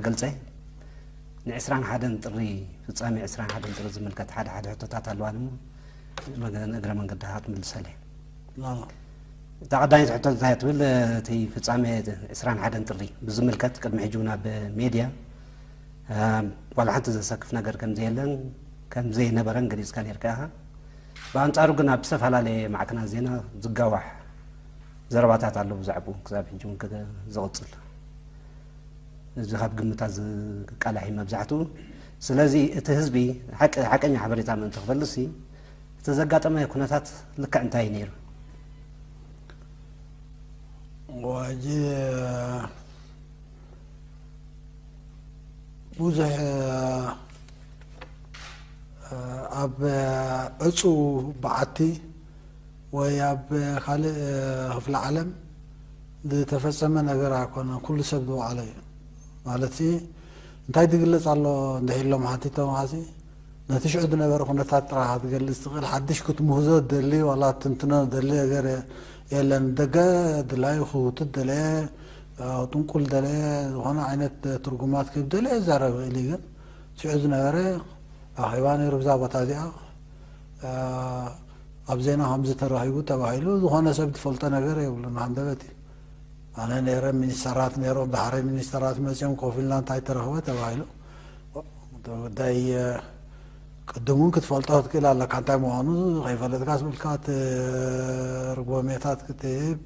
ገልጸ። ን ዕስራን ሓደን ጥሪ፣ ፍጻሜ ዕስራን ሓደን ጥሪ ዝምልከት ሓደ ሓደ ሕቶታት ኣለዋኒ እሞ፣ መገ-፣ እግረ መንገድኻ ክትምልሰለይ። እታ ቀዳመይቲ ሕቶ እንታይ ትብል? እቲ ፍጻሜ ዕስራን ሓደን ጥሪ ብዝምልከት ቅድሚ ሕጂ እውን ኣብ ሜድያ፣ እ፣ ዋላ ሓንቲ ዘሰክፍ ነገር ከም ዘየለን ከም ዘይነበረን ገሊጽካ ነርካ ኢኻ። ብኣንጻሩ ግን ኣብ ዝተፈላለየ ማዕከናት ዜና ዝጋዋሕ ዘረባታት ኣሎ ብዛዕባኡ ክሳብ ሕጂ እውን ክደ-፣ ዝቕጽል። እዚ ካብ ግምታት ዝቃላሕ እዩ መብዛሕትኡ። ስለዚ እቲ ህዝቢ ሓቂ-፣ ሓቀኛ ሓበሬታ ምእንቲ ክፈልጥሲ እቲ ዘጋጠመ ኩነታት ልክዕ እንታይ እዩ ነይሩ? ዋጂ ብዙሕ፣ እ፣ ኣብ ዕጹው በዓቲ ወይ ኣብ ካልእ ክፍለ ዓለም ዝተፈጸመ ነገር ኣይኮነን። ኩሉ ሰብ ዝወዓሎ እዩ። ማለትሲ እንታይ ዝግለጽ ኣሎ እንድሕር ኢሎም ሓቲቶም ኸሲ ነቲ ሽዑ ዝነበረ ኩነታት ጥራሕ ክትገልጽ ትኽእል። ሓድሽ ክትምህዞ ትደሊ ዋላ ትንትኖ ትደሊ ነገር የለን። ደገ ድላዩ ክውትት ደለየ፣ ጥንቁል ደለየ፣ ዝኾነ ዓይነት ትርጉማት ክህብ ደለየ ይዛረብ ይኽእል እዩ። ግን ሽዑ ዝነበረ ኣኼባ ነይሩ ብዛ ቦታ እዚኣ። ኣብ ዜና ከምዚ ተረኺቡ ተባሂሉ ዝኾነ ሰብ ዝፈልጦ ነገር የብሉን። ሃንደበት እዩ። ኣነ ነይረ፣ ሚኒስተራት ነይሮም፣ ዳሕረይ ሚኒስተራት መጺኦም ኮፍ ኢልና እንታይ ተረኽበ ተባሂሉ። እቲ ጉዳይ ቅድም እውን ክትፈልጦ ክትክእል ኣለካ። እንታይ ምዃኑ ከይፈለጥካ ስብልካ ትርጎሜታት ክትህብ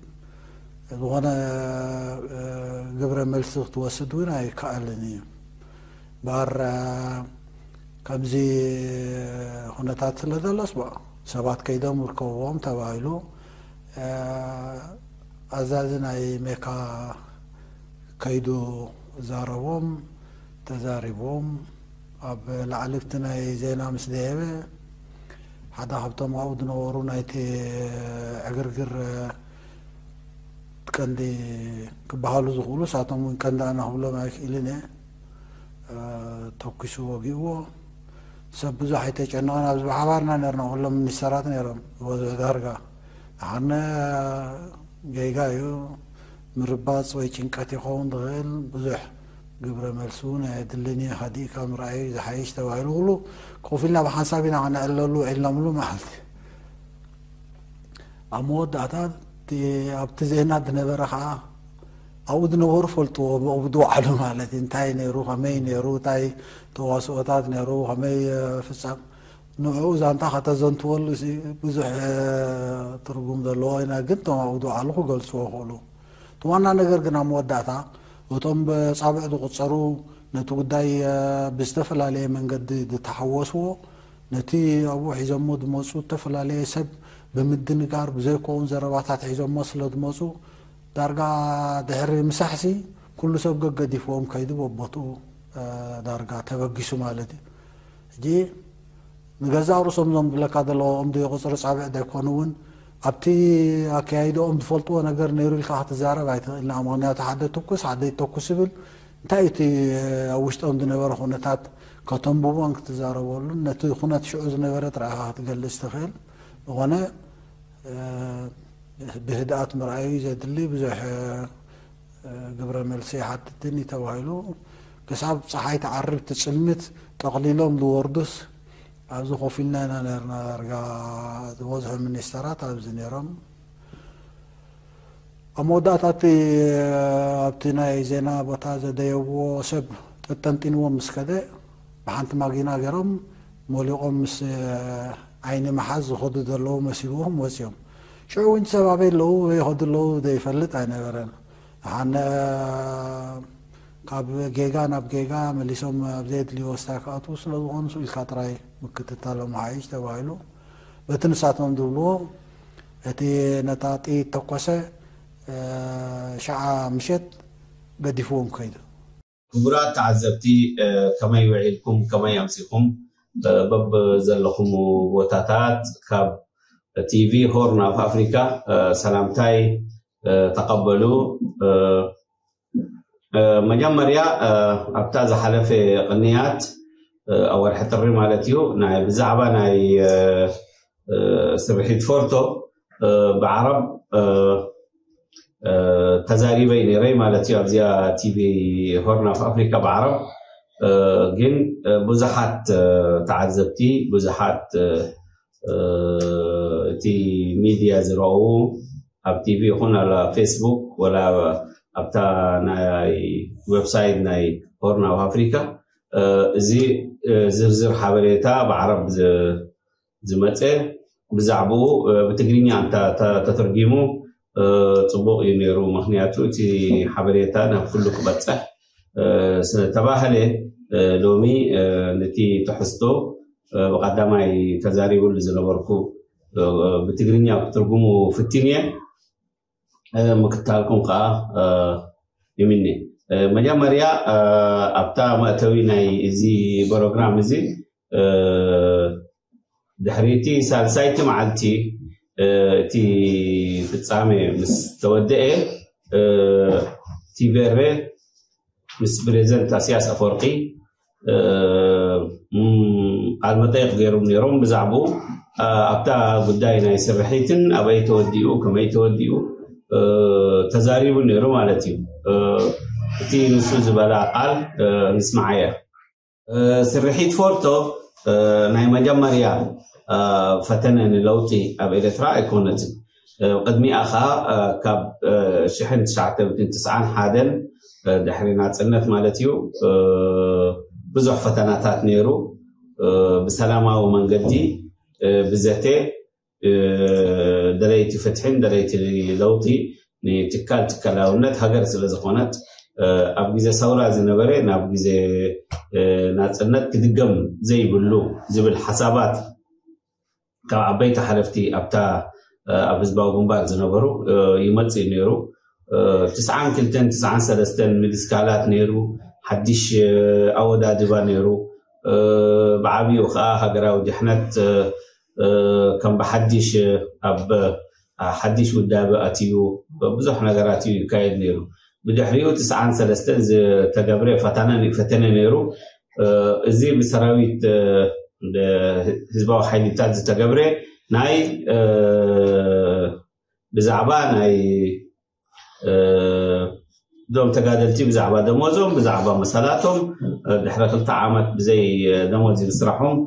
ዝኾነ ግብረ መልሲ ክትወስድ እውን ኣይከኣልን እዩ። እምበኣር ከምዚ ኩነታት ስለ ዘሎስ ሰባት ከይዶም ርከብዎም ተባሂሉ። ኣዛዚ ናይ ሜካ ከይዱ ዛረቦም፣ ተዛሪቦም። ኣብ ላዕሊ ኣብቲ ናይ ዜና ምስ ደየበ ሓደ ካብቶም ኣብኡ ዝነበሩ ናይቲ ዕግርግር ቀንዲ ክበሃሉ ዝኽእሉ እሳቶም እውን ቀንዲ ኣና ክብሎም ኣይክእልን እየ። ተኩሱ ወጊእዎ። ሰብ ብዙሕ ኣይተጨነቐን። ኣብዚ ብሓባርና ነርና፣ ኩሎም ሚኒስተራት ነይሮም። ዝበዝሑ ዳርጋ ኣነ ጌጋ እዩ፣ ምርባጽ ወይ ጭንቀት ይኸውን ዝኽእል፣ ብዙሕ ግብረ መልሲ እውን ኣየድልን እዩ፣ ሃዲእካ ምርኣይ ዝሓይሽ ተባሂሉ። ኩሉ ኮፍ ኢልና ብሓንሳብ ኢና ክነዕለሉ ውዒልናምሉ ማለት እዩ። ኣብ መወዳእታ እቲ ኣብቲ ዜና ዝነበረ ከዓ ኣብኡ ዝነበሩ ፈልጥዎ፣ ብኡ ዝወዓሉ ማለት እዩ። እንታይ ነይሩ፣ ከመይ ነይሩ፣ እንታይ ተዋስኦታት ነይሩ፣ ከመይ ፍጻም ንዕኡ ዛንታ ከተዘንትወሉ ብዙሕ ትርጉም ዘለዎ ኢና። ግን እቶም ኣብኡ ዝወዓሉ ክገልፅዎ ይኽእሉ። እቲ ዋና ነገር ግን ኣብ መወዳእታ እቶም ብፃብዕ ዝቁፀሩ ነቲ ጉዳይ ብዝተፈላለየ መንገዲ ዝተሓወስዎ፣ ነቲ ኣብኡ ሒዞሞ ዝመፁ ዝተፈላለየ ሰብ ብምድንጋር ብዘይከውን ዘረባታት ሒዞሞ ስለ ዝመፁ ዳርጋ ድሕሪ ምሳሕሲ ኩሉ ሰብ ገገዲፍዎም ከይዱ በቦትኡ ዳርጋ ተበጊሱ ማለት እዩ። ሕጂ ንገዛእ ርእሶም እዞም ዝብለካ ዘለዉ ኦም ዶ ቁፅሪ ፃብዕ ዘይኮኑ እውን ኣብቲ ኣካያይድኦም ዝፈልጥዎ ነገር ነይሩ ኢልካ ክትዛረብ ኣይትኽእልና። ምክንያቱ ሓደ ትኩስ ሓደ ይተኩስ ይብል። እንታይ እቲ ኣብ ውሽጦም ዝነበረ ኩነታት ከተንብቦን ክትዛረበሉን ነቲ ኩነት ሽዑ ዝነበረ ጥራይካ ክትገልጽ ትኽእል። ዝኾነ ብህድኣት ምርኣዩ ዘድሊ ብዙሕ ግብረ መልሲ ይሓትትን እዩ ተባሂሉ። ክሳብ ፀሓይ ትዓርብ እቲ ፅልምት ጠቕሊሎም ዝወርዱስ ኣብዚ ኮፍ ኢልና ኢና ነርና። ዳርጋ ዝበዝሑ ሚኒስተራት ኣብዚ ነይሮም። ኣብ መወዳእታ እቲ ኣብቲ ናይ ዜና ቦታ ዘደየብዎ ሰብ ጠጠንጢንዎም ምስ ከደ ብሓንቲ ማጊና ገይሮም ሞሊቖም ምስ ዓይኒ መሓዝ ዝኸዱ ዘለዉ መሲልዎም ወፂኦም። ሽዑ እውን ሰብ ኣበይ ኣለዉ ወይ ይኸዱ ኣለዉ ዘይፈልጥ ኣይነበረን። ሓነ ካብ ጌጋ ናብ ጌጋ መሊሶም ኣብ ዘየድልዩ ወስታ ክኣትዉ ስለ ዝኾኑ ስኡ ኢልካ ጥራይ ምክትታሎም ሓይሽ ተባሂሉ በቲ ንሳቶም ዝብልዎ እቲ ነታ ጥይት ተኮሰ። ሸዓ ምሸት ገዲፍዎም ከይዱ። ክቡራት ተዓዘብቲ፣ ከመይ ውዒልኩም፣ ከመይ ኣምሲኹም? በብ ዘለኹም ቦታታት ካብ ቲቪ ሆርን ኣፍ ኣፍሪካ ሰላምታይ ተቐበሉ። መጀመርያ ኣብታ ዝሓለፈ ቅንያት ኣብ ወርሒ ጥሪ ማለት እዩ፣ ናይ ብዛዕባ ናይ ስርሒት ፎርቶ ብዓረብ ተዛሪበይ ነይረይ ማለት እዩ ኣብዚኣ ቲቪ ሆርን ኣፍ ኣፍሪካ ብዓረብ። ግን ብዙሓት ተዓዘብቲ፣ ብዙሓት እቲ ሚድያ ዝረእዉ ኣብ ቲቪ ይኹን ኣብ ፌስቡክ ወላ ኣብታ ናይ ዌብሳይት ናይ ሆርን ኣፍ ኣፍሪካ እዚ ዝርዝር ሓበሬታ ብዓረብ ዝመፀ ብዛዕባኡ ብትግርኛ እንተ ተተርጊሙ ፅቡቕ እዩ ነይሩ። ምክንያቱ እቲ ሓበሬታ ናብ ኩሉ ክበፅሕ ስለተባህለ ሎሚ ነቲ ትሕዝቶ ብቀዳማይ ተዛሪቡሉ ዝነበርኩ ብትግርኛ ክትርጉሙ ፍትን እየ። ምክታልኩም ከዓ ይምነ። መጀመርያ ኣብታ መእተዊ ናይ እዚ ፕሮግራም እዚ ድሕሪቲ ሳልሳይቲ መዓልቲ እቲ ፍጻሜ ምስ ተወደአ ቲቤሬ ምስ ፕሬዚደንት ኣስያስ ኣፈወርቂ ቃል መጠየቅ ገይሮም ነይሮም ብዛዕባኡ ኣብታ ጉዳይ ናይ ስርሒትን ኣበይ ተወዲኡ ከመይ ተወዲኡ ተዛሪቡ ነይሩ ማለት እዩ። እቲ ንሱ ዝበላ ቃል ንስማዓያ። ስርሒት ፎርቶ ናይ መጀመርያ ፈተነ ንለውጢ ኣብ ኤርትራ ኣይኮነትን። ቅድሚኣ ኸዓ ካብ ሽሕን ትሽዓተ ሚእትን ትስዓን ሓደን ድሕሪ ናፅነት ማለት እዩ ብዙሕ ፈተናታት ነይሩ። ብሰላማዊ መንገዲ ብዘተ ደለይቲ ፍትሕን ደለይቲ ለውጢ ንትካል ትካላውነት ሃገር ስለ ዝኾነት ኣብ ግዜ ሰውራ ዝነበረ ናብ ግዜ ናፅነት ክድገም ዘይብሉ ዝብል ሓሳባት ካብ ዓበይቲ ሓለፍቲ ኣብታ ኣብ ህዝባዊ ግንባር ዝነበሩ ይመፅእ ነይሩ። ትስዓን ክልተን ትስዓን ሰለስተን ምድስካላት ነይሩ። ሓድሽ ኣወዳድባ ነይሩ። ብዓብዩ ከዓ ሃገራዊ ድሕነት ከም ብሓድሽ ኣብ ሓድሽ ውዳበ ኣትዩ ብዙሕ ነገራት እዩ ይካየድ ነይሩ። ብድሕሪኡ ትስዓን ሰለስተን ዝተገብረ ፈተነ ፈተነ ነይሩ። እዚ ብሰራዊት ህዝባዊ ሓይልታት ዝተገብረ ናይ ብዛዕባ ናይ እዞም ተጋደልቲ ብዛዕባ ደሞዞም ብዛዕባ መሰላቶም ድሕሪ ክልተ ዓመት ብዘይ ደሞዝ ምስራሖም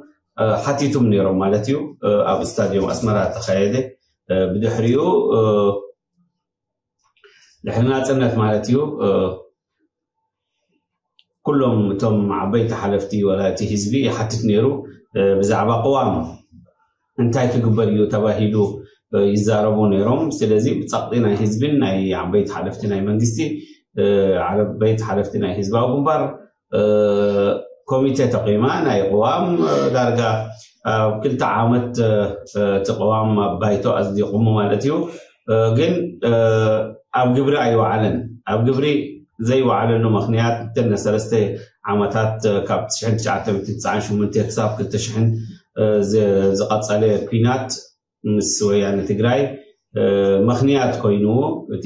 ሓቲቱም ነይሮም ማለት እዩ። ኣብ ስታዲዮም ኣስመራ ተካየደ። ብድሕሪኡ ድሕሪ ናፅነት ማለት እዩ ኩሎም እቶም ዓበይቲ ሓለፍቲ ወላ እቲ ህዝቢ ይሓትት ነይሩ። ብዛዕባ ቅዋም እንታይ ክግበር እዩ ተባሂሉ ይዛረቡ ነይሮም። ስለዚ ብፀቕጢ ናይ ህዝብን ናይ ዓበይቲ ሓለፍቲ ናይ መንግስቲ ዓበይቲ ሓለፍቲ ናይ ህዝባዊ ግንባር ኮሚቴ ተቂማ ናይ ቅዋም ዳርጋ ኣብ ክልተ ዓመት እቲ ቅዋም ኣብ ባይቶ ኣፅዲቑሞ ማለት እዩ። ግን ኣብ ግብሪ ኣይወዓለን። ኣብ ግብሪ ዘይወዓለሉ ምክንያት እተን ሰለስተ ዓመታት ካብ ትሽዓተ ሚእትን ትስዓን ሸሞንተ ክሳብ ክልተ ሽሕን ዝቐፀለ ኲናት ምስ ወያነ ትግራይ ምክንያት ኮይኑ እቲ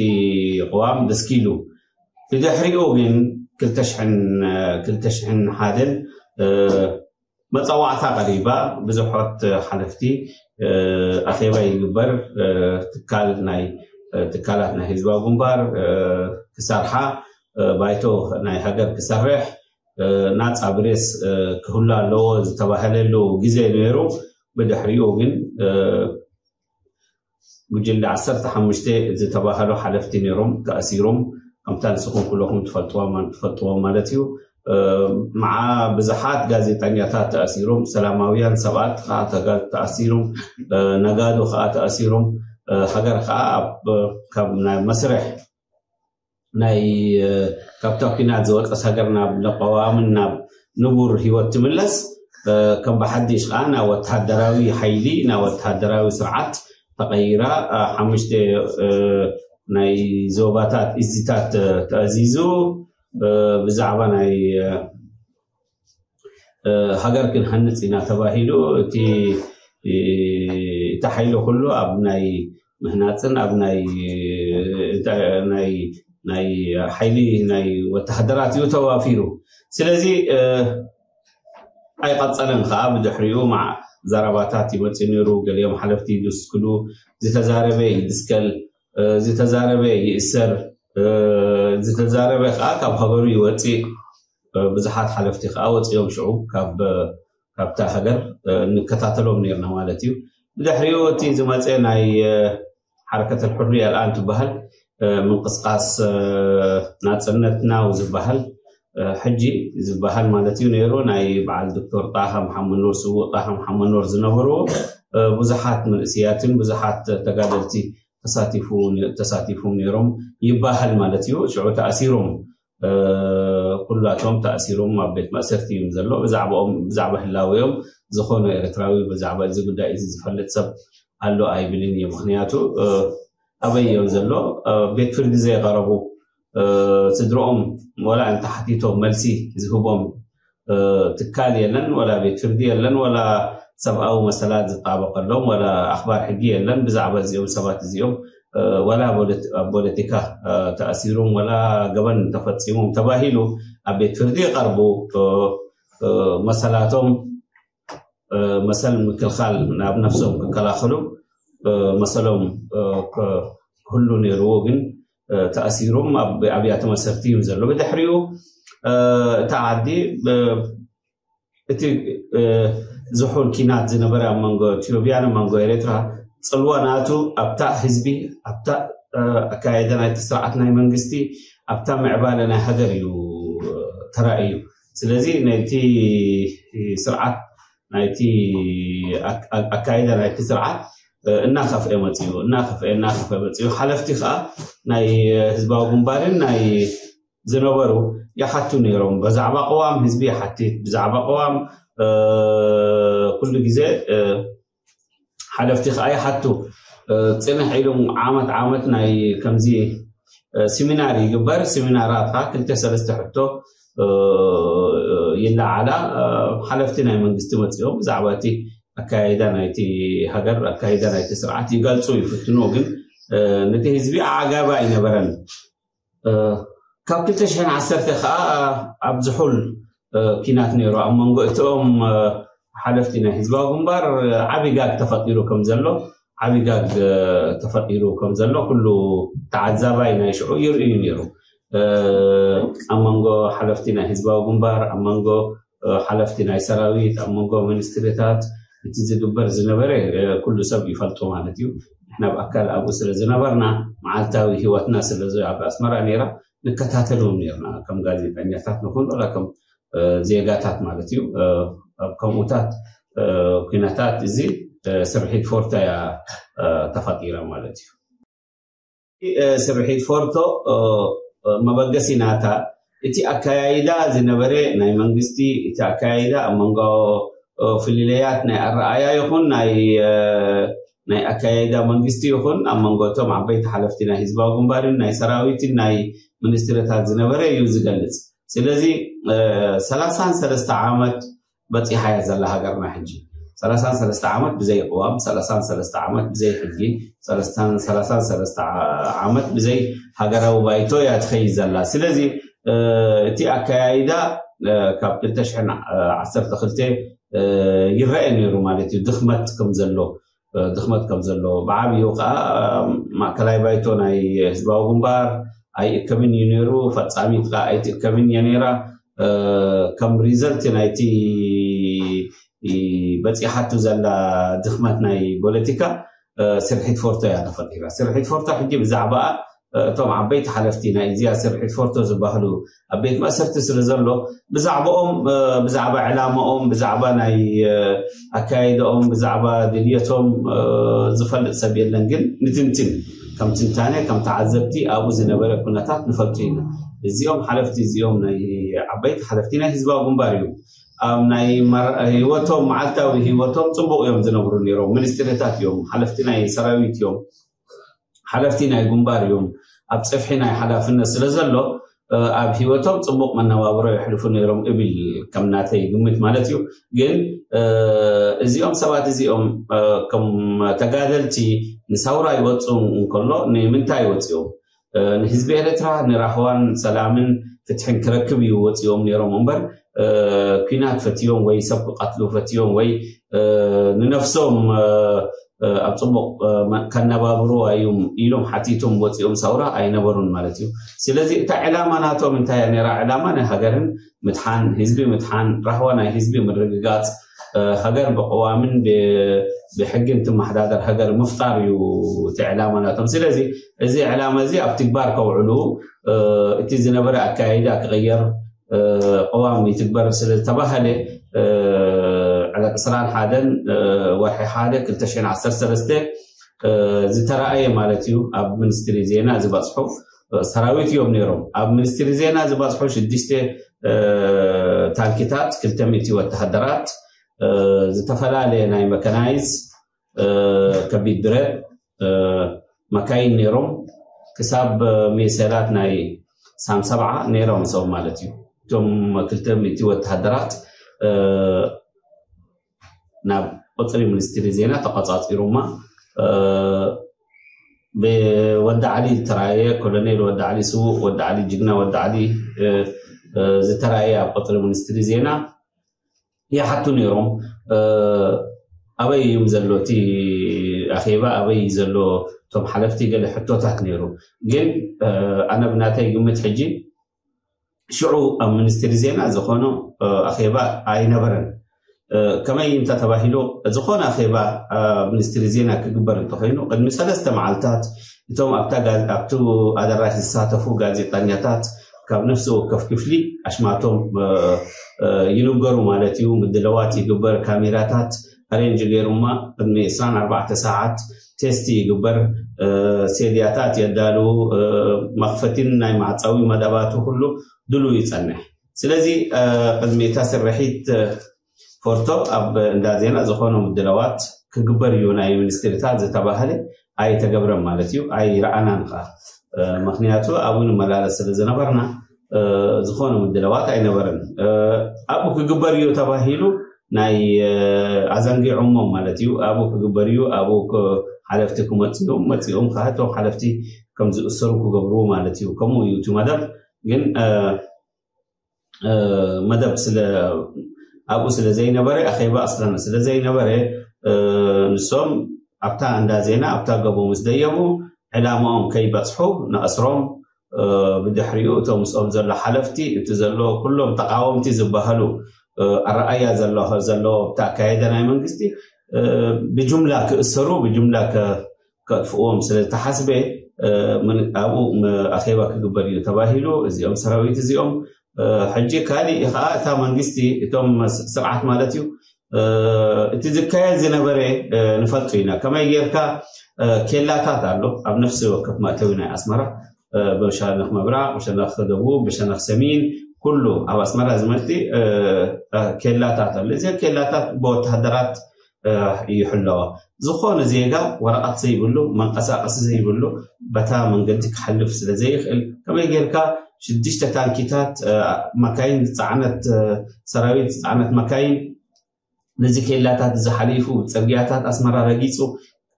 ቅዋም ደስኪሉ። ብድሕሪኡ ግን ክልተ ሽሕን ሓደን መፀዋዕታ ቀሪባ ብዙሓት ሓለፍቲ ኣኼባ ይግበር ትካል ናይ ትካላት ናይ ህዝባዊ ግንባር ክሰርሓ ባይቶ ናይ ሃገር ክሰርሕ ናፃ ብሬስ ክህሉ ኣለዎ ዝተባሃለሉ ግዜ ነይሩ። ብድሕሪኡ ግን ጉጅለ ዓሰርተ ሓሙሽተ ዝተባሃሉ ሓለፍቲ ነይሮም ተኣሲሮም። ከምታ ንስኹም ኩለኹም ትፈልጥዎም ትፈልጥዎም ማለት እዩ። መዓ ብዙሓት ጋዜጠኛታት ተኣሲሮም፣ ሰላማውያን ሰባት ከዓ ተኣሲሮም፣ ነጋዶ ከዓ ተኣሲሮም። ሃገር ከዓ ካብ ናይ መስርሕ ናይ ካብታ ኲናት ዝወፀስ ሃገር ናብ ንቀዋምን ናብ ንቡር ህይወት ትምለስ። ከም ብሓድሽ ከዓ ናብ ወተሃደራዊ ሓይሊ ናብ ወተሃደራዊ ስርዓት ተቐይራ ሓሙሽተ ናይ ዞባታት እዚታት ተኣዚዙ ብዛዕባ ናይ ሃገር ክንሃንፅ ኢና ተባሂሉ እቲ እቲ ሓይሊ ኩሉ ኣብ ናይ ምህናፅን ኣብ ናይ ናይ ናይ ሓይሊ ናይ ወተሃደራት እዩ ተዋፊሩ። ስለዚ ኣይቐፀለን ከዓ ብድሕሪኡ ዘረባታት ይመፅእ ነይሩ። ገሊኦም ሓለፍቲ ድስክሉ ዝተዛረበ ይድስከል ዝተዛረበ ይእሰር፣ ዝተዛረበ ከዓ ካብ ሃገሩ ይወፅእ። ብዙሓት ሓለፍቲ ከዓ ወፂኦም ሽዑ ካብታ ሃገር እንከታተሎም ነርና ማለት እዩ። ብድሕሪኡ እቲ ዝመፀ ናይ ሓረከት ሕርያ ኣልኣን ትበሃል ምንቅስቃስ ናፅነት ናው ዝበሃል ሕጂ ዝበሃል ማለት እዩ ነይሩ። ናይ በዓል ዶክተር ጣሃ መሓመድ ኑር፣ ስዉእ ጣሃ መሓመድ ኑር ዝነበርዎ ብዙሓት መንእስያትን ብዙሓት ተጋደልቲ ተሳቲፎም ነይሮም ይበሃል ማለት እዩ። ሽዑ ተኣሲሮም፣ ኩላቶም ተኣሲሮም ኣብ ቤት ማእሰርቲ እዮም ዘሎ። ብዛዕባኦም፣ ብዛዕባ ህላወኦም ዝኾነ ኤርትራዊ ብዛዕባ እዚ ጉዳይ እዚ ዝፈልጥ ሰብ ኣሎ ኣይብልን እየ። ምክንያቱ ኣበይ እዮም ዘሎ? ቤት ፍርዲ ዘይቀረቡ፣ ስድረኦም ወላ እንተሓቲቶም መልሲ ዝህቦም ትካል የለን፣ ወላ ቤት ፍርዲ የለን፣ ወላ ሰብኣዊ መሰላት ዝጣበቀሎም፣ ወላ ኣኽባር ሕጊ የለን። ብዛዕባ እዚኦም ሰባት እዚኦም ወላ ኣብ ፖለቲካ ተኣሲሮም ወላ ገበን ተፈፂሞም ተባሂሉ ኣብ ቤት ፍርዲ ይቐርቡ። መሰላቶም፣ መሰል ምክልኻል፣ ናብ ነፍሶም ክከላኸሉ መሰሎም ክህሉ ነይርዎ፣ ግን ተኣሲሮም ኣብ ኣብያተ ማእሰርቲ እዮም ዘሎ። ብድሕሪኡ እታ ዓዲ እቲ ዝሑል ኪናት ዝነበረ ኣብ መንጎ ኢትዮጵያን ኣብ መንጎ ኤርትራ፣ ፅልዋ ናቱ ኣብታ ህዝቢ፣ ኣብታ ኣካየደ ናይቲ ስርዓት ናይ መንግስቲ፣ ኣብታ ምዕባለ ናይ ሃገር እዩ ተራእዩ። ስለዚ ናይቲ ስርዓት፣ ናይቲ ኣካይዳ ናይቲ ስርዓት እናኸፍአ መፅኡ፣ እናኸፍአ እናኸፍአ መፅኡ። ሓለፍቲ ከዓ ናይ ህዝባዊ ግንባርን ናይ ዝነበሩ ይሓቱ ነይሮም። ብዛዕባ ቅዋም ህዝቢ ይሓትት፣ ብዛዕባ ቅዋም ኩሉ ግዜ ሓለፍቲ ከዓ ይሓቱ። ፅንሕ ኢሉ ዓመት ዓመት ናይ ከምዚ ሲሚናር ይግበር። ሲሚናራት ከዓ ክልተ ሰለስተ ሕቶ ይለዓላ። ሓለፍቲ ናይ መንግስቲ መፅኦም ብዛዕባ እቲ ኣካያይዳ ናይቲ ሃገር፣ ኣካያይዳ ናይቲ ስርዓት ይገልፁ ይፍትኑ። ግን ነቲ ህዝቢ ኣዕጋቢ ኣይነበረን። ካብ ክልተ ሽሕን ዓሰርተ ከዓ ኣብ ዝሑል ኪናት ነይሩ ኣብ መንጎ እቶም ሓለፍቲ ናይ ህዝባዊ ግንባር ዓብይ ጋግ ተፈጢሩ ከም ዘሎ ዓብይ ጋግ ተፈጢሩ ከም ዘሎ ኩሉ ተዓዛባይ ናይ ሽዑ ይርእዩ ነይሩ። ኣብ መንጎ ሓለፍቲ ናይ ህዝባዊ ግንባር፣ ኣብ መንጎ ሓለፍቲ ናይ ሰራዊት፣ ኣብ መንጎ ሚኒስትሪታት እቲ ዝግበር ዝነበረ ኩሉ ሰብ ይፈልጦ ማለት እዩ። ንሕና ብኣካል ኣብኡ ስለ ዝነበርና፣ መዓልታዊ ህይወትና ስለ ኣብ ኣስመራ ነይራ፣ ንከታተሎም ነርና። ከም ጋዜጠኛታት ንኹን ወላ ከም ዜጋታት ማለት እዩ። ኣብ ከምኡታት ኩነታት እዚ ስርሒት ፎርቶ እያ ተፈጢራ ማለት እዩ። ስርሒት ፎርቶ መበገሲ ናታ እቲ ኣካያይዳ ዝነበረ ናይ መንግስቲ፣ እቲ ኣካያይዳ ኣብ መንጎ ፍልልያት ናይ ኣረኣያ ይኹን ናይ ናይ ኣካያይዳ መንግስቲ ይኹን ኣብ መንጎ እቶም ዓበይቲ ሓለፍቲ ናይ ህዝባዊ ግንባርን ናይ ሰራዊትን ናይ ሚኒስትርታት ዝነበረ እዩ ዝገልጽ። ስለዚ ሰላሳን ሰለስተ ዓመት በፂሓ እያ ዘላ ሃገርና ሕጂ። ሰላሳን ሰለስተ ዓመት ብዘይ ቅዋም፣ ሰላሳን ሰለስተ ዓመት ብዘይ ሕጊ፣ ሰላሳን ሰላሳን ሰለስተ ዓመት ብዘይ ሃገራዊ ባይቶ እያ ትኸይድ ዘላ። ስለዚ እቲ ኣካያይዳ ካብ ክልተ ሽሕን ዓሰርተ ክልተ ይረአ ነይሩ ማለት እዩ፣ ድኽመት ከም ዘሎ ድኽመት ከም ዘሎ። ብዓብዩ ከዓ ማእከላይ ባይቶ ናይ ህዝባዊ ግንባር ኣይእከብን እዩ ነይሩ። ፈፃሚት ከዓ ኣይትእከብን እየ ነይራ። ከም ሪዘልት ናይቲ በፂሓቱ ዘላ ድኽመት ናይ ፖለቲካ ስርሒት ፎርቶ እያ ተፈጢራ። ስርሒት ፎርቶ ሕጂ ብዛዕባ እቶም ዓበይቲ ሓለፍቲ ናይ እዚኣ ስርሒት ፎርቶ ዝበሃሉ ኣብ ቤት ማእሰርቲ ስለ ዘሎ ብዛዕባኦም፣ ብዛዕባ ዕላማኦም፣ ብዛዕባ ናይ ኣካይዳኦም፣ ብዛዕባ ድልየቶም ዝፈልጥ ሰብ የለን። ግን ንትንትን ከም ትንታነ ከም ተዓዘብቲ ኣብኡ ዝነበረ ኩነታት ንፈልጡ ኢና። እዚኦም ሓለፍቲ እዚኦም ናይ ዓበይቲ ሓለፍቲ ናይ ህዝባዊ ግንባር እዮም። ኣብ ናይ ህይወቶም መዓልታዊ ህይወቶም ፅቡቅ እዮም ዝነብሩ ነይሮም። ሚኒስትሪታት እዮም፣ ሓለፍቲ ናይ ሰራዊት እዮም፣ ሓለፍቲ ናይ ግንባር እዮም። ኣብ ፅፍሒ ናይ ሓላፍነት ስለ ዘሎ ኣብ ህይወቶም ፅቡቅ መነባብሮ የሕልፉ ነይሮም እብል ከም ናተይ ግምት ማለት እዩ። ግን እዚኦም ሰባት እዚኦም ከም ተጋደልቲ ንሳውራ ይወፁ እንከሎ ንምንታይ ወፂኦም? ንህዝቢ ኤርትራ ንራህዋን ሰላምን ፍትሕን ክረክብ እዩ ወፂኦም ነይሮም እምበር ኩናት ፈትዮም ወይ ሰብ ክቀትሉ ፈትዮም ወይ ንነፍሶም ኣብ ፅቡቕ ከነባብሩ እዮም ኢሎም ሓቲቶም ወፂኦም ሳውራ ኣይነበሩን ማለት እዩ። ስለዚ እታ ዕላማ ናቶም እንታይ እያ ነይራ? ዕላማ ናይ ሃገርን ምድሓን፣ ህዝቢ ምድሓን፣ ራህዋ ናይ ህዝቢ ምርግጋፅ፣ ሃገር ብቅዋምን ብሕግን ትመሓዳደር ሃገር ምፍጣር እዩ እቲ ዕላማ ናቶም። ስለዚ እዚ ዕላማ እዚ ኣብ ትግባር ከውዕሉ እቲ ዝነበረ ኣካያይዳ ክቕየር፣ ቅዋም ይትግበር ስለዝተባሃለ ዕለት ዕስራን ሓደን ወርሒ ሓደ ክልተ ሽሕን ዓሰርተ ሰለስተ ዝተረኣየ ማለት እዩ። ኣብ ሚኒስትሪ ዜና ዝበፅሑ ሰራዊት እዮም ነይሮም። ኣብ ሚኒስትሪ ዜና ዝበፅሑ ሽዱሽተ ታንኪታት፣ ክልተ ሚእቲ ወተሃደራት፣ ዝተፈላለየ ናይ መካናይዝ፣ ከቢድ ብረት፣ መካይን ነይሮም። ክሳብ ሜሰላት ናይ ሳም ሰብዓ ነይሮም ሰው ማለት እዩ። እቶም ክልተ ሚእቲ ወተሃደራት ናብ ቁፅሪ ሚኒስትሪ ዜና ተቆፃፂሩማ። ብወዲ ዓሊ ዝተራየ ኮሎኔል ወዲ ዓሊ፣ ስዉእ ወዲ ዓሊ፣ ጅግና ወዲ ዓሊ ዝተራየ ኣብ ቁፅሪ ሚኒስትሪ ዜና ይሓቱ ነይሮም። ኣበይ እዮም ዘሎ እቲ ኣኼባ፣ ኣበይ ዘሎ እቶም ሓለፍቲ፣ ገለ ሕቶታት ነይሩ። ግን ኣነ ብናተይ ግምት ሕጂ ሽዑ ኣብ ሚኒስትሪ ዜና ዝኾነ ኣኼባ ኣይነበረን። ከመይ እንተ ተባሂሉ፣ ዝኾነ ኣኼባ ኣብ ሚኒስትሪ ዜና ክግበር እንተኾይኑ፣ ቅድሚ ሰለስተ መዓልታት እቶም ኣብቲ ኣዳራሽ ዝሳተፉ ጋዜጠኛታት ካብ ነፍሲ ወከፍ ክፍሊ ኣሽማቶም ይንገሩ ማለት እዩ። ምድለዋት ይግበር፣ ካሜራታት ኣሬንጅ ገይሩማ ቅድሚ ዕስራን ኣርባዕተ ሰዓት ቴስት ይግበር፣ ሴድያታት የዳልዉ፣ መኽፈቲን ናይ ማዕፃዊ መደባቱ ኩሉ ድሉ ይፀንሕ። ስለዚ ቅድሚ እታ ስርሒት ፎርቶ ኣብ እንዳ ዜና ዝኾነ ምድለዋት ክግበር እዩ ናይ ሚኒስትሪታት ዝተባህለ ኣይተገብረን ማለት እዩ። ኣይረኣናን ከዓ፣ ምክንያቱ ኣብኡ ንመላለስ ስለ ዝነበርና ዝኾነ ምድለዋት ኣይነበረን። ኣብኡ ክግበር እዩ ተባሂሉ ናይ ኣዘንጊዖሞም ማለት እዩ። ኣብኡ ክግበር እዩ፣ ኣብኡ ሓለፍቲ ክመፅኡ እዮም፣ መፂኦም ከዓ እቶም ሓለፍቲ ከም ዝእሰሩ ክገብርዎ ማለት እዩ። ከምኡ እዩ እቲ መደብ። ግን መደብ ስለ ኣብኡ ስለ ዘይነበረ፣ ኣኼባ ኣስላም ስለ ዘይነበረ፣ ንሶም ኣብታ እንዳ ዜና ኣብታ ገቦ ምስ ደየቡ ዕላማኦም ከይበፅሑ ንኣስሮም፣ ብድሕሪኡ እቶም ምስኦም ዘሎ ሓለፍቲ፣ እቲ ዘሎ ኩሎም ተቃወምቲ ዝበሃሉ ኣረኣያ ዘሎ ኣብቲ ኣካየደ ናይ መንግስቲ ብጅምላ ክእሰሩ፣ ብጅምላ ከጥፍእዎም ስለ ዝተሓስበ ኣብኡ ኣኼባ ክግበር እዩ ተባሂሉ። እዚኦም ሰራዊት እዚኦም ሕጂ ካሊእ ከዓ እታ መንግስቲ፣ እቶም ስርዓት ማለት እዩ፣ እቲ ዝካየድ ዝነበረ ንፈልጡ ኢና። ከመይ ጌርካ ኬላታት ኣሎ ኣብ ነፍሲ ወከፍ መእተዊ ናይ ኣስመራ፣ ብሸነኽ ምብራቕ፣ ብሸነኽ ደቡብ፣ ብሸነኽ ሰሜን፣ ኩሉ ኣብ ኣስመራ ዝመልቲ ኬላታት ኣሎ። እዘን ኬላታት ብወተሃደራት ይሕለዋ። ዝኾነ ዜጋ ወረቐት ዘይብሉ፣ መንቀሳቐሲ ዘይብሉ፣ በታ መንገዲ ክሓልፍ ስለ ዘይኽእል፣ ከመይ ጌርካ ሽዱሽተ ታንኪታት፣ መካይን ዝፀዓነት፣ ሰራዊት ዝፀዓነት መካይን ነዚ ኬላታት እዚ ሓሊፉ፣ ፅርግያታት ኣስመራ ረጊፁ፣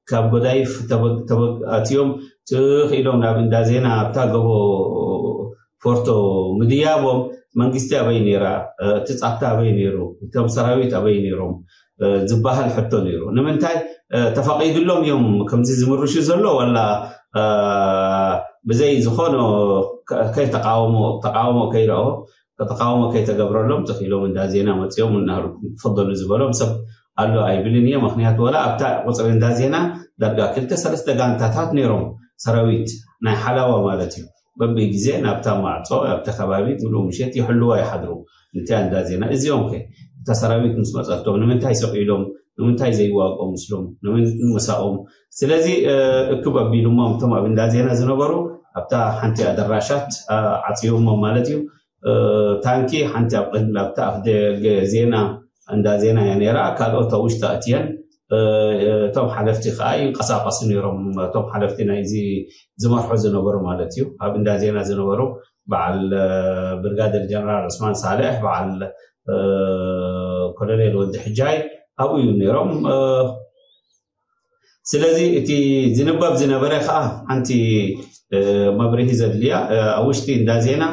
ካብ ጎዳይፍ ኣትዮም ትኽ ኢሎም ናብ እንዳ ዜና ኣብታ ገቦ ፎርቶ ምድያቦም፣ መንግስቲ ኣበይ ነይራ? እቲ ፃታ ኣበይ ነይሩ? እቶም ሰራዊት ኣበይ ነይሮም ዝበሃል ሕቶ ነይሩ። ንምንታይ ተፈቒድሎም እዮም ከምዚ ዝምርሹ ዘሎ? ወላ ብዘይ ዝኾነ ከይተቃወሞ፣ ተቃውሞ ከይረኦ፣ ተቃውሞ ከይተገብረሎም ትኽኢሎም እንዳ ዜና መፂኦም እናሃልኩም ትፈደሉ ዝበሎም ሰብ ኣሎ ኣይብልን እየ። ምክንያቱ ወላ ኣብታ ቁፅሪ እንዳ ዜና ዳርጋ ክልተ ሰለስተ ጋንታታት ነይሮም፣ ሰራዊት ናይ ሓላዋ ማለት እዩ። በብግዜ ናብታ ማዕፆ ኣብቲ ከባቢ ምሉእ ምሸት ይሕልዋ ይሓድሩ። እንታይ እንዳ ዜና እዚኦም ከ እታ ሰራዊት ምስ መፀቶም ንምንታይ ሰቂሎም? ንምንታይ ዘይዋግኦም ምስሎም? ንምሳኦም? ስለዚ እክብ ኣቢሉሞም እቶም ኣብ እንዳ ዜና ዝነበሩ ኣብታ ሓንቲ ኣደራሻት ዓፅዮሞም ማለት እዩ። ታንኪ ሓንቲ ኣብ ቅድሚ ኣብታ ኣፍ ደገ ዜና እንዳ ዜና እያ ነይራ። ካልኦት ኣብ ውሽጢ ኣእትየን እቶም ሓለፍቲ ከዓ ይንቀሳቀሱ ነይሮም። እቶም ሓለፍቲ ናይዚ ዝመርሑ ዝነበሩ ማለት እዩ፣ ኣብ እንዳ ዜና ዝነበሩ በዓል ብርጋደር ጀነራል ዑስማን ሳልሕ፣ በዓል ኮሎኔል ወዲ ሕጃይ ኣብኡ እዩ ነይሮም። ስለዚ እቲ ዝንበብ ዝነበረ ከዓ ሓንቲ መብርሂ ዘድልያ፣ ኣብ ውሽጢ እንዳ ዜና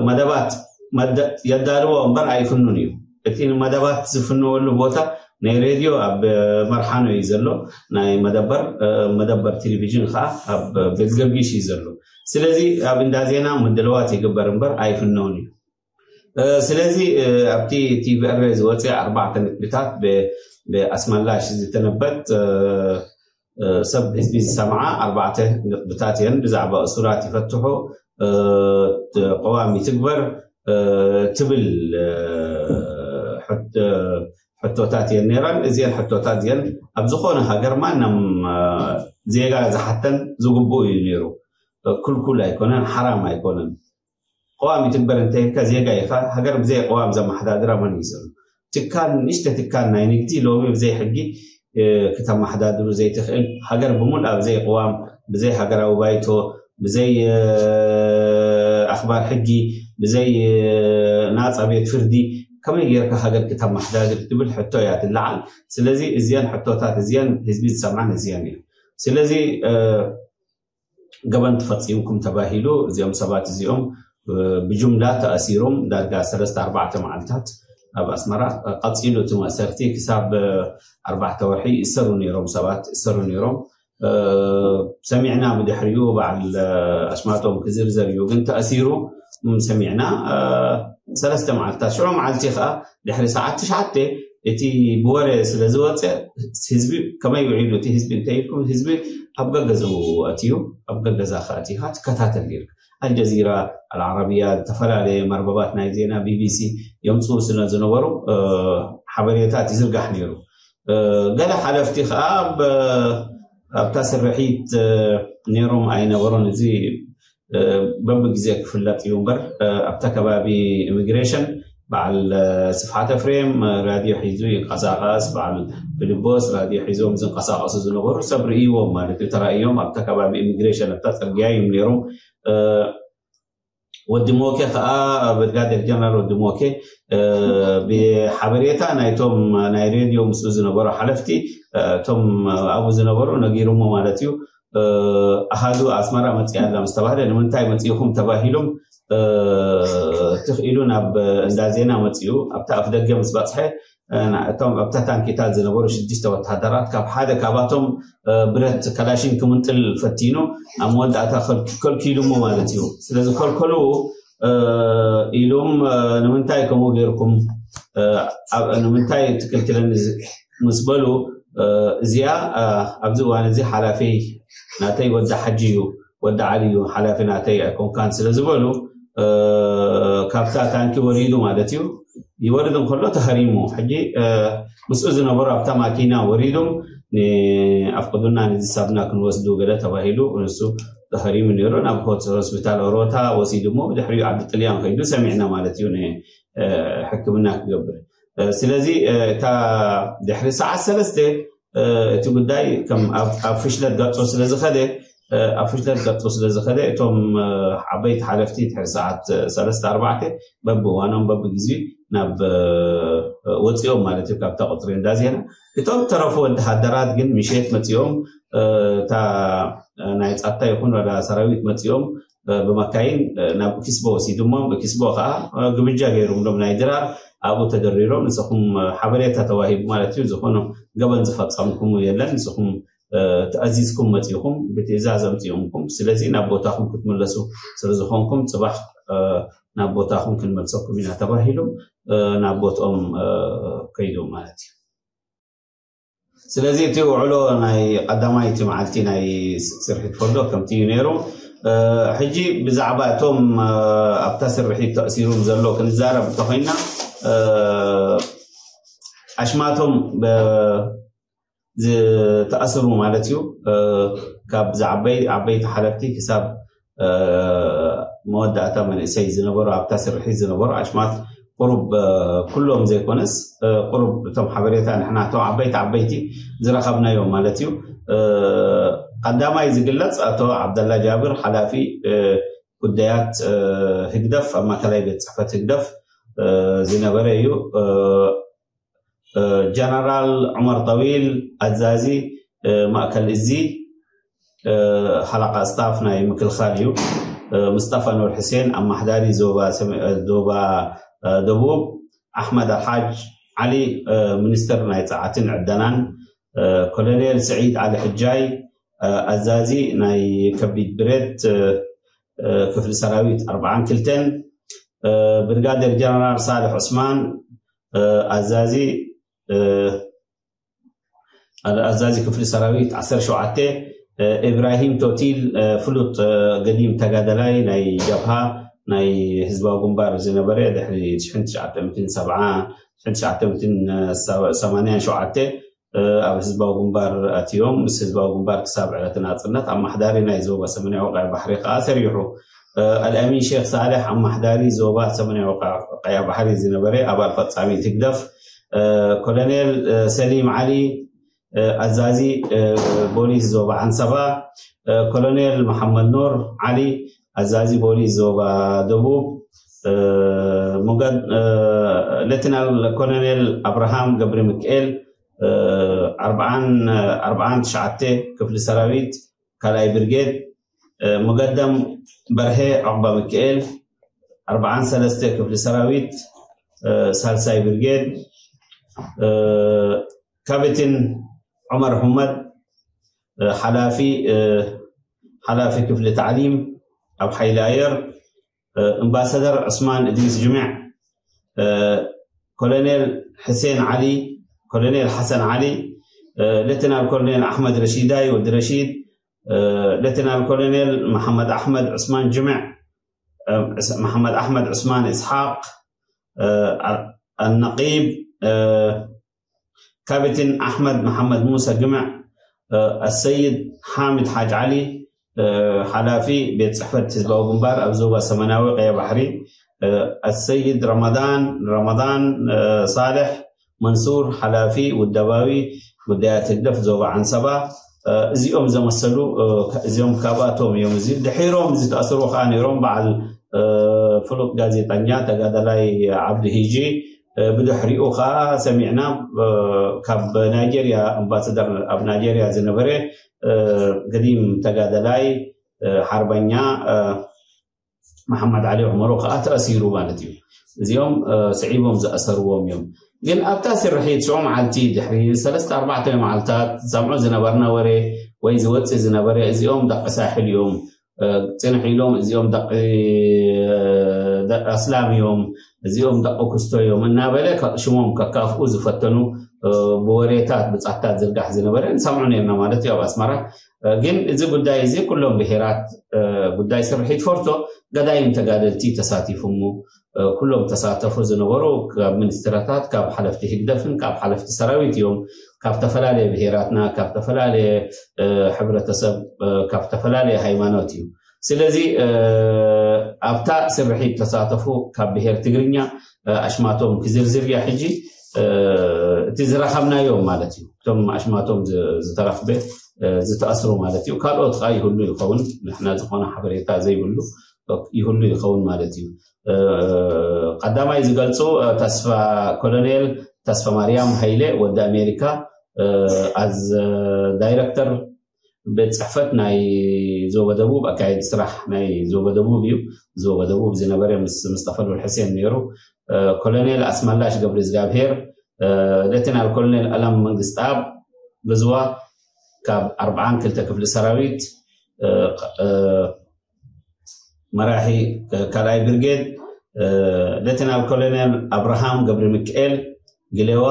መደባት የዳልዎ እምበር ኣይፍኑን እዩ። እቲ ንመደባት ዝፍነወሉ ቦታ ናይ ሬድዮ ኣብ መርሓኖ እዩ ዘሎ፣ ናይ መደበር መደበር ቴሌቪዥን ከዓ ኣብ ቤት ገርጊሽ እዩ ዘሎ። ስለዚ ኣብ እንዳ ዜና ምድለዋት ይግበር እምበር ኣይፍነውን እዩ። ስለዚ ኣብቲ ቲቪኤር ዝወፀ ኣርባዕተ ነጥብታት ብኣስመላሽ ዝተነበበት ሰብ ህዝቢ ዝሰምዓ ኣርባዕተ ነጥብታት እየን። ብዛዕባ እሱራት ይፈትሑ፣ ቀዋም ይትግበር ትብል ሕቶታት እየን ነይረን። እዚአን ሕቶታት እዚአን ኣብ ዝኾነ ሃገር ማንም ዜጋ ዝሓተን ዝግብኡ እዩ ነይሩ። ክልኩል ኣይኮነን፣ ሓራም ኣይኮነን። ቀዋም ይትግበር እንተይልካ ዜጋ ኢኻ። ሃገር ብዘይ ቀዋም ዘመሓዳድራ መን እዩ ዘሎ? ትካል፣ ንእሽተ ትካል ናይ ንግዲ ሎሚ ብዘይ ሕጊ ከተመሓዳድሩ ዘይትኽእል ሃገር ብምልኣ ብዘይ ቀዋም፣ ብዘይ ሃገራዊ ባይቶ፣ ብዘይ ኣኽባር ሕጊ፣ ብዘይ ናፃ ቤት ፍርዲ ከመይ ጌርካ ሃገር ክተመሓዳድር ትብል ሕቶ እያ ትለዓል። ስለዚ እዚአን ሕቶታት እዚአን ህዝቢ ዝሰምዓን እዚአን እዩ። ስለዚ ገበን ተፈፂምኩም ተባሂሉ እዚኦም ሰባት እዚኦም ብጅምላ ተኣሲሮም ዳርጋ ሰለስተ ኣርባዕተ መዓልታት ኣብ ኣስመራ። ቀፂሉ እቲ መእሰርቲ ክሳብ ኣርባዕተ ወርሒ ይእሰሩ ነይሮም፣ ሰባት ይእሰሩ ነይሮም። ሰሚዕና ብድሕሪኡ በዓል ኣሽማቶም ክዝርዘር እዩ፣ ግን ተኣሲሩ ሰሚዕና ሰለስተ መዓልታት። ሽዑ መዓልቲ ከዓ ድሕሪ ሰዓት ትሽዓተ እቲ ብወረ ስለ ዝወፀ ህዝቢ ከመይ ውዒሉ እቲ ህዝቢ እንተይልኩም ህዝቢ ኣብ ገገዝኡ ኣትዩ ኣብ ገገዛ ከኣትካ ትከታተል ነርካ። ኣልጀዚራ፣ ኣልዓረብያ፣ ዝተፈላለየ መርበባት ናይ ዜና ቢቢሲ የምፅኡ ስለ ዝነበሩ ሓበሬታት ይዝርጋሕ ነይሩ። ገለ ሓለፍቲ ከዓ ኣብታ ስርሒት ነይሮም ኣይነበሮን፣ እዚ በብግዜ ክፍለጥ እዩ እምበር ኣብታ ከባቢ ኢሚግሬሽን በዓል ስፍሓት ኤፍሬም ራድዮ ሒዙ ይንቀሳቀስ፣ በዓል ፊልቦስ ራድዮ ሒዞም ዝንቀሳቀሱ ዝነበሩ ሰብ ርእይዎም ማለት እዩ። ተራእዮም ኣብታ ከባቢ ኢሚግሬሽን ኣብታ ፅርግያ እዮም ነይሮም። ወዲ ሞኬ ከዓ ብርጋዴር ጀነራል ወዲ ሞኬ ብሓበሬታ ናይቶም ናይ ሬድዮ ምስኡ ዝነበሩ ሓለፍቲ እቶም ኣብኡ ዝነበሩ ነጊሩሞ ማለት እዩ። ኣሃዱ ኣስመራ መፅኣ ኣላ ምስ ተባህለ ንምንታይ መፅኢኹም ተባሂሎም ትኽኢሉ ናብ እንዳ ዜና መፅኡ ኣብታ ኣፍ ደገ ምስ በፅሐ እቶም ኣብታ ታንኪታት ዝነበሩ ሽዱሽተ ወታደራት ካብ ሓደ ካባቶም ብረት ከላሽን ክምንጥል ፈቲኑ ኣብ መወዳእታ ከልኪሉሞ ማለት እዩ። ስለዚ ከልከሉ ኢሉም ንምንታይ ከምኡ ገይርኩም ንምንታይ ትክልክለኒ ምስ በሉ እዚኣ ኣብዚ እዋን እዚ ሓላፊ ናተይ ወዲ ሓጂ እዩ፣ ወዲ ዓሊ እዩ ሓላፊ ናተይ ኣይኮንካን ስለ ዝበሉ ካብታ ታንኪ ወሪዱ ማለት እዩ። ይወርድ እንከሎ ተሃሪሙ ሕጂ ምስኡ ዝነበሩ ኣብታ ማኪና ወሪዶም ኣፍቅዱና ንዚ ሳብና ክንወስዱ ገለ ተባሂሉ ንሱ ተሃሪሙ ነይሩ። ናብ ሆስፒታል ኦሮታ ወሲድሞ ድሕሪኡ ዓዲ ጥልያን ከይዱ ሰሚዕና ማለት እዩ ሕክምና ክገብር። ስለዚ እታ ድሕሪ ሰዓት ሰለስተ እቲ ጉዳይ ከም ኣብ ፍሽለት ገጾ ስለ ዝኸደ ኣብ ፍሽለት ገጾ ስለ ዝኸደ እቶም ዓበይቲ ሓለፍቲ ድሕሪ ሰዓት ሰለስተ ኣርባዕተ በብእዋኖም በብግዜ ናብ ወፂኦም ማለት እዩ ካብታ ቁፅሪ እንዳ ዜና። እቶም ተረፉ ወተሃደራት ግን ምሸት መፂኦም እታ ናይ ፃታ ይኹን ወላ ሰራዊት መፂኦም ብመካይን ናብ ኪስቦ ወሲድሞም ብኪስቦ ከዓ ግብጃ ገይሮምሎም ናይ ድራር ኣብኡ ተደሪሮም ንስኹም ሓበሬታ ተዋሂቡ ማለት እዩ ዝኾነ ገበን ዝፈፀምኩም የለን ንስኹም ተኣዚዝኩም መፂኹም ብትእዛዝ ኣምፂኦምኩም ስለዚ ናብ ቦታኹም ክትምለሱ ስለዝኾንኩም ፅባሕ ናብ ቦታኹም ክንመልሰኩም ኢና ተባሂሎም ናብ ቦትኦም ከይዶም ማለት እዩ። ስለዚ እቲ ውዕሎ ናይ ቀዳማይቲ መዓልቲ ናይ ስርሒት ፈርዶ ከምቲ እዩ ነይሩ። ሕጂ ብዛዕባ እቶም ኣብታ ስርሒት ተእሲሩም ዘሎ ክንዛረብ እንተኮይና ኣሽማቶም ዝተኣስሩ ማለት እዩ። ካብ ዝዓበይ ዓበይቲ ሓለፍቲ ክሳብ መወዳእታ መንእሰይ ዝነበሩ ኣብታ ስርሒት ዝነበሩ ኣሽማት ቁሩብ ኩሎም ዘይኮነስ ቁሩብ እቶም ሓበሬታ ንሕና እቶም ዓበይቲ ዓበይቲ ዝረኸብናዮም ማለት እዩ። ቀዳማይ ዝግለፅ ኣቶ ዓብደላ ጃብር ሓላፊ ጉዳያት ህግደፍ ኣብ ማእከላይ ቤት ፅሕፈት ህግደፍ ዝነበረ እዩ። ጀነራል ዑመር ጠዊል ኣዛዚ ማእከል እዚ ሓላቃ ስታፍ ናይ ምክልኻል እዩ። ምስጣፋ ኑር ሕሴን ኣማሓዳሪ ዞባ ደቡብ፣ ኣሕመድ ኣልሓጅ ዓሊ፣ ሚኒስትር ናይ ጸዓትን ዕደናን፣ ኮሎኔል ስዒድ ዓሊ ሕጃይ፣ ኣዛዚ ናይ ከቢድ ብረት ክፍሊ ሰራዊት ኣርባዓን ክልተን፣ ብርጋዴር ጀነራል ሳልሕ ዑስማን፣ ኣዛዚ ኣዛዚ ክፍሊ ሰራዊት ዓሰርተ ሸውዓተ፣ ኢብራሂም ቶቲል፣ ፍሉጥ ገዲም ተጋደላይ ናይ ጀብሃ ናይ ህዝባዊ ግንባር ዝነበረ፣ ድሕሪ ትሽዓተ ሚእትን ሰብዓን ሸውዓተ ኣብ ህዝባዊ ግንባር ኣትዮም፣ ምስ ህዝባዊ ግንባር ክሳብ ዕለት ናጽነት ኣማሓዳሪ ናይ ዞባ ሰሜናዊ ቀይ ባሕሪ ከኣ ሰሪሑ። ኣልኣሚን ሼክ ሳልሕ ኣማሓዳሪ ዞባ ሰሜናዊ ቀይ ባሕሪ ዝነበረ ኣባል ፈጻሚት ህግደፍ፣ ኮሎኔል ሰሊም ዓሊ ኣዛዚ ፖሊስ ዞባ ዓንሰባ፣ ኮሎኔል መሓመድ ኑር ዓሊ ኣዛዚ ፖሊስ ዞባ ደቡብ፣ ሌተናል ኮሎኔል ኣብርሃም ገብረ ሚካኤል፣ ኣርባዓን ትሽዓተ ክፍሊ ሰራዊት ካልኣይ ብርጌድ፣ ሙገደም በርሄ ዑቕባ ሚካኤል፣ ኣርባዓን ሰለስተ ክፍሊ ሰራዊት፣ ሳልሳይ ብርጌድ፣ ካፕቴን ዑመር ሑመድ፣ ሓላፊ ሓላፊ ክፍሊ ታዕሊም ኣብ ሓይሊ ኣየር፣ ኣምባሳደር ዑስማን እድሪስ ጅምዕ፣ ኮሎኔል ሕሴን ዓሊ፣ ኮሎኔል ሓሰን ዓሊ፣ ሌተናል ኮሎኔል ኣሕመድ ረሺዳይ ወዲ ረሺድ፣ ሌተናል ኮሎኔል መሓመድ ኣሕመድ ዑስማን ጅምዕ፣ መሓመድ ኣሕመድ ዑስማን እስሓቅ፣ ኣነቂብ፣ ካፕቴን ኣሕመድ መሓመድ ሙሳ ጅምዕ፣ ኣሰይድ ሓሚድ ሓጅ ዓሊ፣ ሓላፊ ቤት ጽሕፈት ህዝባዊ ግንባር ኣብ ዞባ ሰሜናዊ ቀይ ባሕሪ፣ ኣሰይድ ረመዳን ረመዳን ሳልሕ መንሱር፣ ሓላፊ ውደባዊ ጉዳያት ህግደፍ ዞባ ዓንሰባ፣ እዚኦም ዘመሰሉ፣ እዚኦም ካብኣቶም እዮም። እዚ ድሒሮም ዝተኣስሩ ከዓ ነይሮም። በዓል ፍሉጥ ጋዜጠኛ ተጋዳላይ ዓብዲ ሂጂ፣ ብድሕሪኡ ከዓ ሰሚዕና፣ ካብ ናይጄርያ፣ ኣምባሳደር ኣብ ናይጄርያ ዝነበረ ገዲም ተጋዳላይ ሓርበኛ መሓመድ ዓሊ ዑመሮ ከዓ ተኣሲሩ ማለት እዩ። እዚኦም ስዒቦም ዝኣሰርዎም እዮም። ግን ኣብታ ስርሒት ሽዑ መዓልቲ ድሕሪ ሰለስተ ኣርባዕተ መዓልታት ዝሰምዖ ዝነበርና ወረ ወይ ዝወፅእ ዝነበረ፣ እዚኦም ደቂ ሳሕል እዮም፣ ፅንሕ ኢሎም እዚኦም ደቂ ኣስላም እዮም፣ እዚኦም ደቂ ኩስቶ እዮም እናበለ ሽሞም ከካፍኡ ዝፈተኑ ብወሬታት ብፃታት ዝርጋሕ ዝነበረ ንሰምዖ ነርና ማለት እዩ ኣብ ኣስመራ። ግን እዚ ጉዳይ እዚ ኩሎም ብሄራት ጉዳይ ስርሒት ፎርቶ ገዳይም ተጋደልቲ ተሳቲፉሙ። ኩሎም ተሳተፉ ዝነበሩ ካብ ሚኒስትራታት፣ ካብ ሓለፍቲ ህግደፍን ካብ ሓለፍቲ ሰራዊት እዮም። ካብ ተፈላለየ ብሄራትና፣ ካብ ተፈላለየ ሕብረተሰብ፣ ካብ ዝተፈላለየ ሃይማኖት እዩ። ስለዚ ኣብታ ስርሒት ተሳተፉ ካብ ብሄር ትግርኛ ኣሽማቶም ክዝርዝር እያ ሕጂ። እቲ ዝረኸብናዮም ማለት እዩ፣ እቶም ኣሽማቶም ዝተረኽበ ዝተኣስሩ ማለት እዩ። ካልኦት ከዓ ይህሉ ይኸውን፣ ንሕና ዝኾነ ሓበሬታ ዘይብሉ ይህሉ ይኸውን ማለት እዩ። ቀዳማይ ዝገልፁ ተስፋ ኮሎኔል ተስፋ ማርያም ሃይለ ወዲ ኣሜሪካ፣ ኣዝ ዳይረክተር ቤት ፅሕፈት ናይ ዞባ ደቡብ፣ ኣካየዲ ስራሕ ናይ ዞባ ደቡብ እዩ። ዞባ ደቡብ ዝነበረ ምስ ምስጠፈ ሉል ሕሴን ነይሩ። ኮሎኔል ኣስመላሽ ገብረ እግዚኣብሄር፣ ሌተናል ኮሎኔል ኣለም መንግስትኣብ ብዝዋ ካብ ኣርባዓን ክልተ ክፍሊ ሰራዊት መራሒ ካልኣይ ብርጌድ፣ ሌተናል ኮሎኔል ኣብርሃም ገብረ ሚካኤል ግሌዋ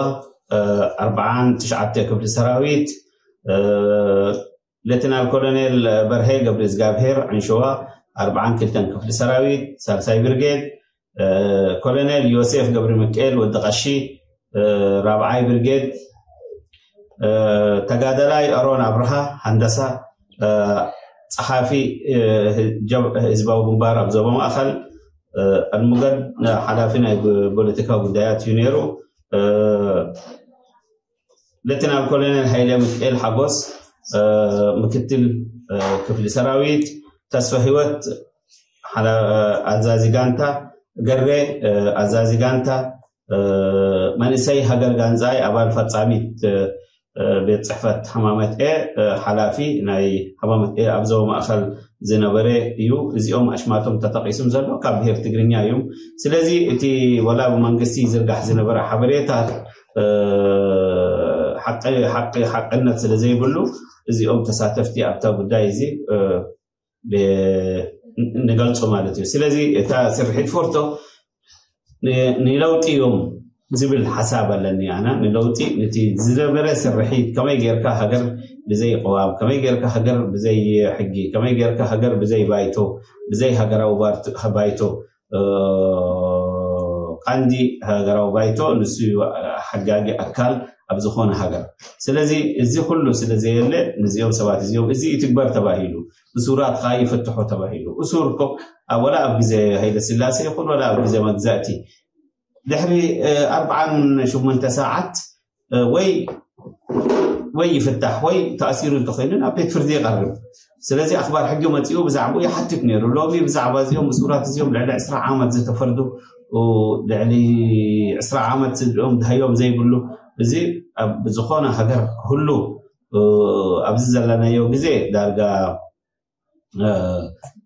ኣርባዓን ትሽዓተ ክፍሊ ሰራዊት፣ ሌተናል ኮሎኔል በርሄ ገብረ እግዚኣብሄር ዕንሸዋ ኣርባዓን ክልተን ክፍሊ ሰራዊት ሳልሳይ ብርጌድ፣ ኮሎኔል ዮሴፍ ገብረ ሚካኤል ወዲ ቀሺ ራብዓይ ብርጌድ፣ ተጋደላይ ኣሮን ኣብርሃ ሃንደሳ፣ ጸሓፊ ህዝባዊ ግንባር ኣብ ዞባ ማእኸል፣ ኣልሙገድ ሓላፊ ናይ ፖለቲካ ጉዳያት እዩ ነይሩ። ሌተናል ኮሎኔል ሃይለ ሚካኤል ሓጎስ ምክትል ክፍሊ ሰራዊት፣ ተስፋ ህይወት ኣዛዚ ጋንታ፣ ገሬ ኣዛዚ ጋንታ፣ መንእሰይ ሃገር ጋንዛይ ኣባል ፈጻሚት ቤት ጽሕፈት ሃማመት ኤ ሓላፊ ናይ ሃማመት ኤ ኣብ ዞባ ማእኸል ዝነበረ እዩ። እዚኦም ኣሽማቶም ተጠቂሱም ዘሎ ካብ ብሄር ትግርኛ እዮም። ስለዚ እቲ ወላ ብመንግስቲ ዝርጋሕ ዝነበረ ሓበሬታት ሓቂ ሓቅነት ስለዘይብሉ እዚኦም ተሳተፍቲ ኣብታ ጉዳይ እዚ ንገልፁ ማለት እዩ። ስለዚ እታ ስርሒት ፎርቶ ንለውጢ እዮም ዝብል ሓሳብ ኣለኒ ኣና። ንለውጢ፣ ነቲ ዝነበረ ስርሒት፣ ከመይ ጌርካ ሃገር ብዘይ ቅዋም፣ ከመይ ጌርካ ሃገር ብዘይ ሕጊ፣ ከመይ ጌርካ ሃገር ብዘይ ባይቶ፣ ብዘይ ሃገራዊ ባይቶ፣ ቀንዲ ሃገራዊ ባይቶ ንሱ እዩ ሓጋጊ ኣካል ኣብ ዝኾነ ሃገር። ስለዚ እዚ ኩሉ ስለ ዘየለ፣ ንዚኦም ሰባት እዚኦም እዚ ይትግበር ተባሂሉ፣ እሱራት ከዓ ይፈትሖ ተባሂሉ። እሱር እኮ ወላ ኣብ ግዜ ሃይለ ስላሴ ይኹን ወላ ኣብ ግዜ መግዛእቲ ድሕሪ ኣርብዓን ሸሞንተ ሰዓት ወይ ወይ ይፍታሕ ወይ ተኣሲሩ እንተኮይኑ ናብ ቤት ፍርዲ ይቐርብ። ስለዚ ኣኽባር ሕጊ መፂኡ ብዛዕባኡ ይሓትት ነይሩ። ሎሚ ብዛዕባ እዚኦም እሱራት እዚኦም ልዕሊ ዕስራ ዓመት ዝተፈርዱ፣ ልዕሊ ዕስራ ዓመት ስድኦም ድሃዮም ዘይብሉ፣ እዚ ኣብ ዝኾነ ሃገር ክህሉ ኣብዚ ዘለናዮ ግዜ ዳርጋ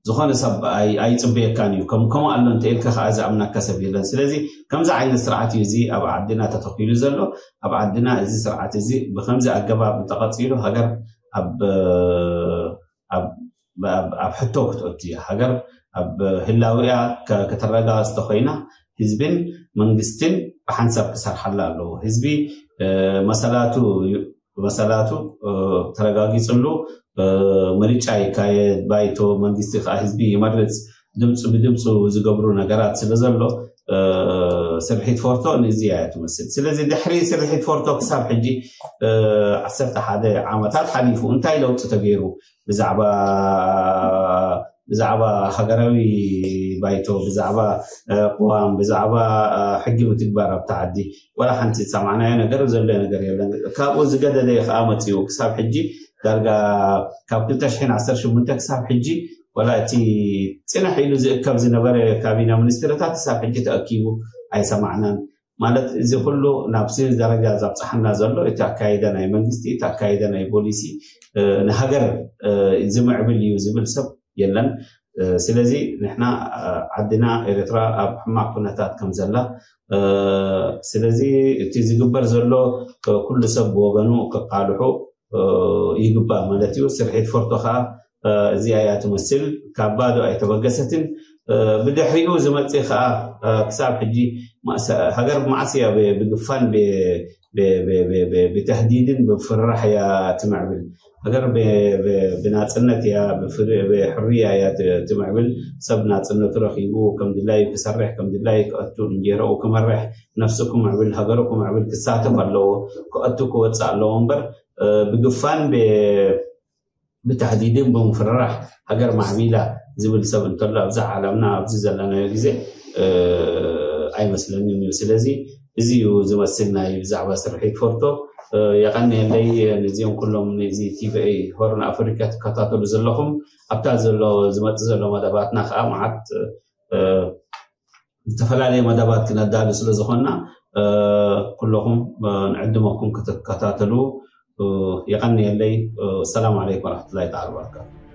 ዝኾነ ሰብ ኣይፅበየካን እዩ። ከምኡ ኣሎ እንተኢልካ ከዓ ዝኣምናካ ሰብ የለን። ስለዚ ከምዚ ዓይነት ስርዓት እዩ እዚ ኣብ ዓድና ተተኪሉ ዘሎ። ኣብ ዓድና እዚ ስርዓት እዚ ብከምዚ ኣገባብ እንተቐፂሉ ሃገር ኣብ ኣብ ሕቶ ክትኦት እያ። ሃገር ኣብ ህላዊያ ከተረጋግፅ ተኮይና ህዝብን መንግስትን ብሓንሳብ ክሰርሓላ ኣለዎ። ህዝቢ መሰላቱ መሰላቱ ተረጋጊፅሉ ምርጫ ይካየድ፣ ባይቶ መንግስቲ ከዓ ህዝቢ ይመርፅ፣ ድምፁ ብድምፁ ዝገብሩ ነገራት ስለ ዘሎ ስርሒት ፎርቶ ንዚ እያ ትመስል። ስለዚ ድሕሪ ስርሒት ፎርቶ ክሳብ ሕጂ ዓሰርተ ሓደ ዓመታት ሓሊፉ እንታይ ለውጢ ተገይሩ ብዛዕባ ብዛዕባ ሃገራዊ ባይቶ፣ ብዛዕባ ቅዋም፣ ብዛዕባ ሕጊ ምትግባር ኣብቲ ዓዲ ዋላ ሓንቲ ዝሰማዕናዮ ነገር ዘሎ ነገር የለን። ካብኡ ዝገደደ ከዓ መፅኡ ክሳብ ሕጂ ዳርጋ ካብ ክልተ ሽሕን ዓሰርተ ሸሞንተ ክሳብ ሕጂ ዋላ እቲ ፅንሕ ኢሉ ዝእከብ ዝነበረ ካቢነ ሚኒስትርታት ክሳብ ሕጂ ተኣኪቡ ኣይሰማዕናን። ማለት እዚ ኩሉ ናብ ስኒ ደረጃ ዘብፅሓና ዘሎ እቲ ኣካይደ ናይ መንግስቲ፣ እቲ ኣካይደ ናይ ፖሊሲ ንሃገር ዝምዕብል እዩ ዝብል ሰብ የለን። ስለዚ ንሕና ዓድና ኤርትራ ኣብ ሕማቅ ኩነታት ከም ዘላ፣ ስለዚ እቲ ዝግበር ዘሎ ኩሉ ሰብ ብወገኑ ክቃልሑ ይግባእ ማለት እዩ። ስርሒት ፎርቶ ከዓ እዚኣ እያ ትመስል። ካብ ባዶ ኣይተበገሰትን። ብድሕሪኡ ዝመፅእ ከዓ ክሳብ ሕጂ ሃገር መዓስ እያ ብግፋን ብተህዲድን ብፍርራሕ እያ ትምዕብል። ሃገር ብናፅነት እያ፣ ብሕርያ እያ ትምዕብል። ሰብ ናፅነቱ ረኪቡ ከም ድላዩ ክሰርሕ፣ ከም ድላዩ ክኣቱ፣ እንጀራኡ ክመርሕ፣ ነፍሱ ክምዕብል፣ ሃገሩ ክምዕብል ክሳተፍ ኣለዎ። ክኣቱ ክወፅእ ኣለዎ እምበር ብግፋን ብተህዲድን ብምፍርራሕ ሃገር ማዕቢላ ዝብል ሰብ እንተሎ ኣብዛ ዓለምና ኣብዚ ዘለናዮ ግዜ ኣይመስለንን እዩ። ስለዚ እዚ እዩ ዝመስል ናይ ብዛዕባ ስርሒት ፎርቶ። የቐንየለይ ነዚኦም ኩሎም ነዚ ቲቪ ሆርን ኣፍሪካ ትከታተሉ ዘለኹም፣ ኣብታ ዘሎ ዝመፅእ ዘሎ መደባትና ከዓ መዓት ዝተፈላለየ መደባት ክነዳሉ ስለ ዝኾንና ኩለኹም ንዕድመኩም ክትከታተሉ የቐንየለይ። ሰላም ዓለይኩም ወረሕመቱላሂ ተዓላ ወበረካቱ።